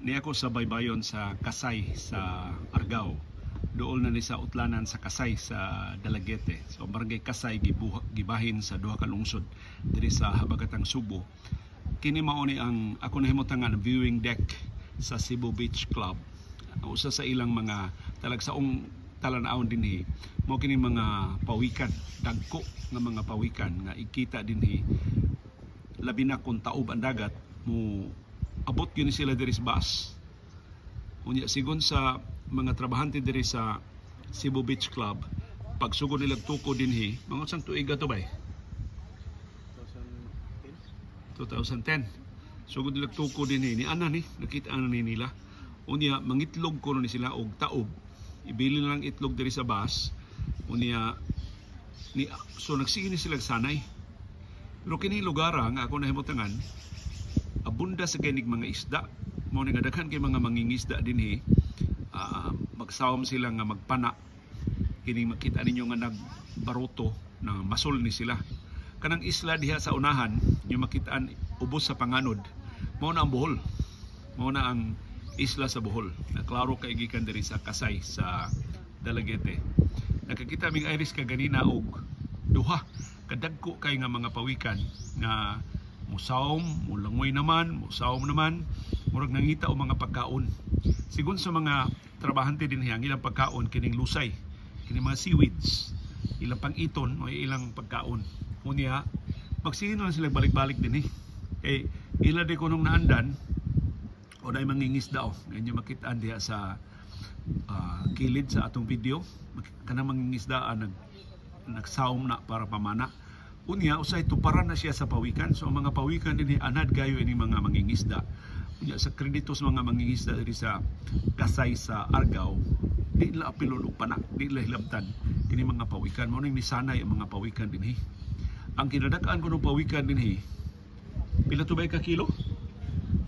Ni ako sa baybayon sa Kasay sa Argao. Duol na ni sa utlanan sa Kasay sa Dalaguete. So ang barangay Kasay gibahin sa duha ka lungsod diri sa habagatang Subo. Kini mao ni ang ako nahimutangan viewing deck sa Cebu Beach Club. Ang usa sa ilang mga talagsaong talan-awon dinhi mao kini mga pawikan, dagko nga mga pawikan nga ikita dinhi, labi na kung taob ang dagat, mo abot gyud ni sila diri sa bus. Unya sigon sa mga trabahante diri sa Cebu Beach Club, pagsugod nila tuko dinhi, mga unsang tuig ato bay? 2010. Sugod nila tuko dinhi ni ana ni nakita ana ni nila. Unya mangitlog kuno ni sila og taob. Ibili na lang itlog diri sa bus. Unya ni so nagsige ni sila sanay. Pero kini lugar nga ako nahimutangan, abunda sa kinig mga isda. Mao ni nga daghan kay mga mangingisda dinhi, magsawom sila nga magpana. Kini makita ninyo nga nagbaroto na masol ni sila. Kanang isla diha sa unahan, yung makitaan ubos sa panganod, mao na ang Bohol. Mao na ang isla sa Bohol. Na klaro kay gikan diri sa Kasay sa Dalaguete. Nakakita ming Iris kaganina og duha kadagko kay nga mga pawikan nga musawom, mulangoy naman, musawom naman, murag nangita og mga pagkaon. Sigon sa mga trabahante dinhi, ang ilang pagkaon kining lusay, kining mga seaweeds, ilang pang-iton o ilang pagkaon. Unya, magsige na lang sila balik-balik dinhi. Kay ila di kunong naandan o na mangingisda o. Ngayon yung makitaan diha sa kilid sa atong video, kanang mangingisda nagsawom na para pamana. Unya, usay tuparan na siya sa pawikan. So ang mga pawikan dinhi anad kayo ini mga mangingisda. Unya sa kredito sa mga mangingisda diri sa Kasay sa Argao, di nila apilon og pana, di nila hilabtan kini mga pawikan. Mao ning misanay ang mga pawikan dinhi. Ang kinadak-an kuno pawikan dinhi, pila to ba ka kilo?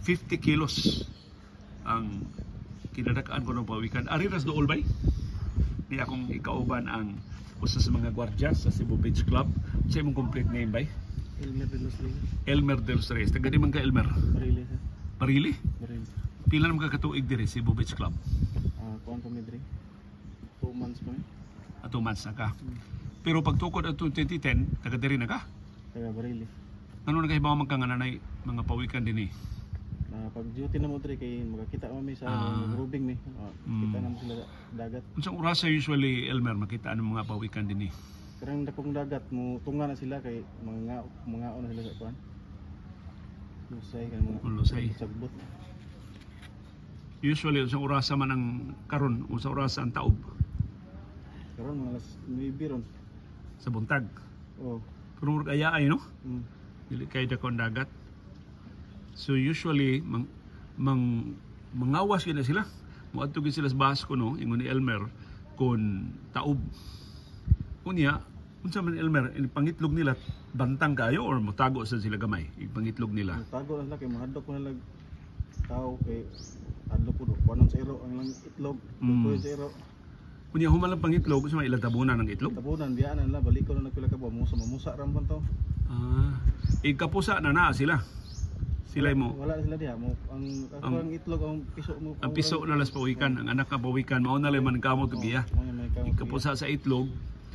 50 kilos ang kinadak-an kuno pawikan. Ari ras duol bay? Ni akong ikauban ang usa sa mga gwardiya sa Cebu Beach Club. Sa imong complete name bay? Elmer de los Reyes. Elmer de los Reyes. Taga di man ka, Elmer? Barili, sir. Barili? Barili. Pila naman ka katuig diri Cebu Beach Club? Kuan pa mi diri. 2 months pa mi. Ato months na ka. Pero pagtukod ato 2010, taga diri na ka? Taga Barili. Ano nakahibaw man ka nga nanay mga pawikan dinhi? Na pag duty na mo diri kay makakita mo mi sa roving mi. Kita na mo sila dagat. Unsang orasa usually, Elmer, makita ang mga pawikan dinhi? Karang dakong dagat mo tunga na sila kay mga mga na sila sa kuan. Lusay kay mga Lusay. Sagbot. Usually unsang orasa man ang karon, unsang orasa ang taob? Karon mga alas 9 ron. Sa buntag. Oh. Pero murag aya ay no? Dili kay dako ang dagat. So usually mang mang mangawas gyud na sila. Moadto gyud sila sa bus kuno, ingon ni Elmer, kun taob. Unya, unsa man, Elmer, pangitlog nila bantang kayo or motago sa sila gamay ipangitlog nila? Tago na sila kay mahadlok ko na lag tao kay adlok ko kuanon sa iro ang lang itlog. Sa iro. Unya human lang pangitlog, unsa man ilang tabunan ng itlog? Tabunan biyaanan la baliko na nagpila ka buwan musa mamusa ra man to. Ah, ikapusa na na sila. Sila mo. Wala na sila diha mo ang ako ang itlog ang piso mo. Ang piso na las pawikan, ang anak ka pawikan, mao na lang man kamot og iya. Ikapusa sa itlog.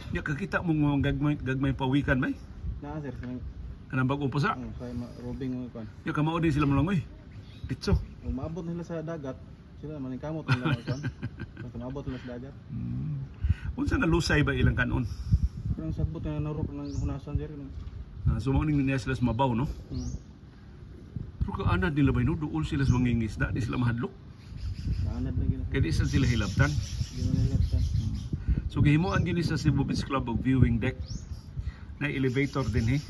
Nya kakita mo nga gagmay gagmay pawikan bay. Naa sir kanang Kanang bag-ong pusa. Oh, sa roving mo kuan. Nya kamao din sila molangoy. Ditso. Kung maabot nila sa dagat, sila maningkamot nila kuan. Basta maabot nila sa dagat. Unsa nga lusay ba ilang kanon? Kanang sagbot na narok ng hunasan sir. So mao ning niya sila sa mabaw no. Pero kaanad nila bay no, duol sila sa mangingisda, di sila mahadlok. Kaanad na gina. Kay di sa sila hilabtan. Di man nilabtan. So gihimuan gini sa Cebu Beach Club og viewing deck na elevator din eh.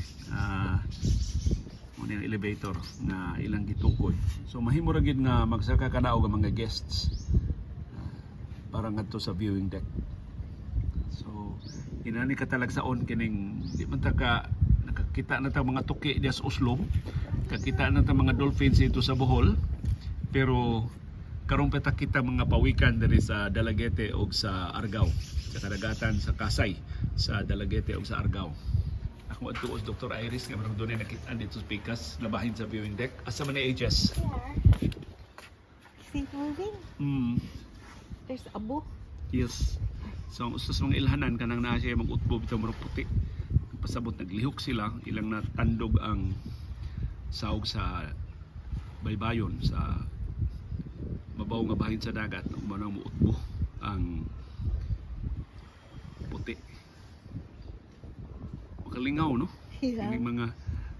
Mo ni ang elevator na ilang gitukoy. So mahimo ra gid nga magsaka ka na og mga guests para ngadto sa viewing deck. So inani katalagsaon kining di man ta ka nakakita na ta mga tuki diya sa Oslo, kakita na ta mga dolphins dito sa Bohol, pero karon pa ta kita mga pawikan diri sa Dalaguete og sa Argao, sa kadagatan sa Kasay sa Dalaguete og sa Argao. Ako adto os Dr. Iris nga marang dunay nakit-an dito sa Pikas labahin sa viewing deck. Asa man ni ages? See it moving? There's abo. Yes. So ang usa sa mga ilhanan, kanang naa siya mag-utbo bitaw, murag puti. Pasabot naglihok sila, ilang natandog ang sawg sa baybayon sa mabaw nga bahin sa dagat, mao nang muutbo ang puti. Makalingaw, no? Yeah. Kining mga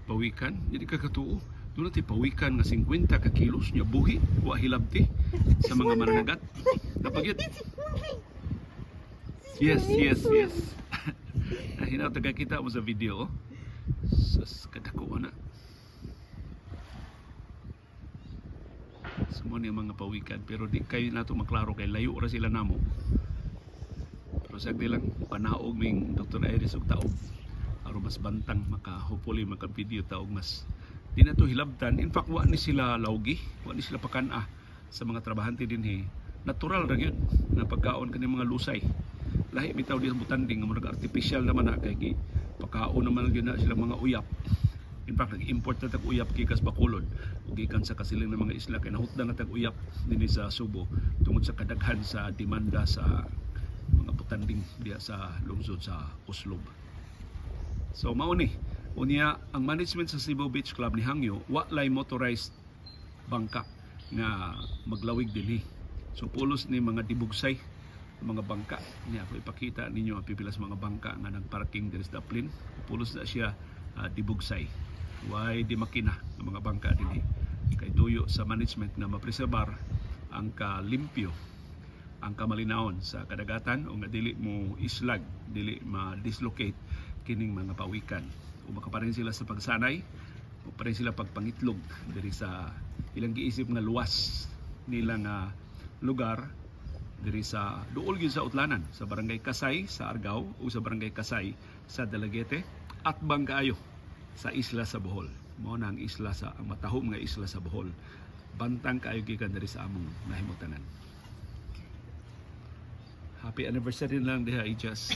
pawikan, hindi ka katuo. Duna ti pawikan nga 50 ka kilos nya buhi, wa hilabti sa mga mananagat. Napagyud. It's moving. Yes. Hinaut kita mo sa video, oh. Sus, kadako na. So mao ni ang mga pawikan, pero di kayo nato maklaro kay layo ra sila namo. Pero sagdi lang panaog ning Dr. Iris og taob aron mas bantang maka, hopefully maka video ta og mas di na to hilabtan. In fact, wa ni sila lawgi, wa ni sila pakan-a sa mga trabahante dinhi. Natural ra gyud nga pagkaon kani mga lusay. Lahi bitaw di sa butanding nga murag artificial naman na kay gi pakaon naman gyud na sila mga uyap. In fact, nag-import na tag uyap gikas Bacolod ug gikan sa kasiling ng mga isla kay nahutdan na tag uyap dinhi sa Subo tungod sa kadaghan sa demanda sa mga butanding diha sa lungsod sa Oslob. So mao ni, unya ang management sa Cebu Beach Club ni hangyo wa lay motorized bangka nga maglawig dinhi. So pulos ni mga dibugsay mga bangka niya. Ako ipakita ninyo ang pipila sa mga bangka nga nagparking diri sa Daplin. Pulos na siya dibugsay. Way di makina ang mga bangka dinhi. Kay tuyo sa management na mapreserbar ang kalimpyo, ang kamalinawon sa kadagatan o nga dili mo islag, dili ma-dislocate kining mga pawikan. O makaparin sila sa pagsanay, o parin sila pagpangitlog diri sa ilang giisip nga luwas nila nga lugar diri sa duol gyud sa utlanan sa Barangay Kasay sa Argao o sa Barangay Kasay sa Dalaguete at bangkaayo sa isla sa Bohol. Mao na ang isla sa ang matahom nga isla sa Bohol. Bantang kaayo gikan diri sa among nahimutangan. Happy anniversary na lang diha, Ijas.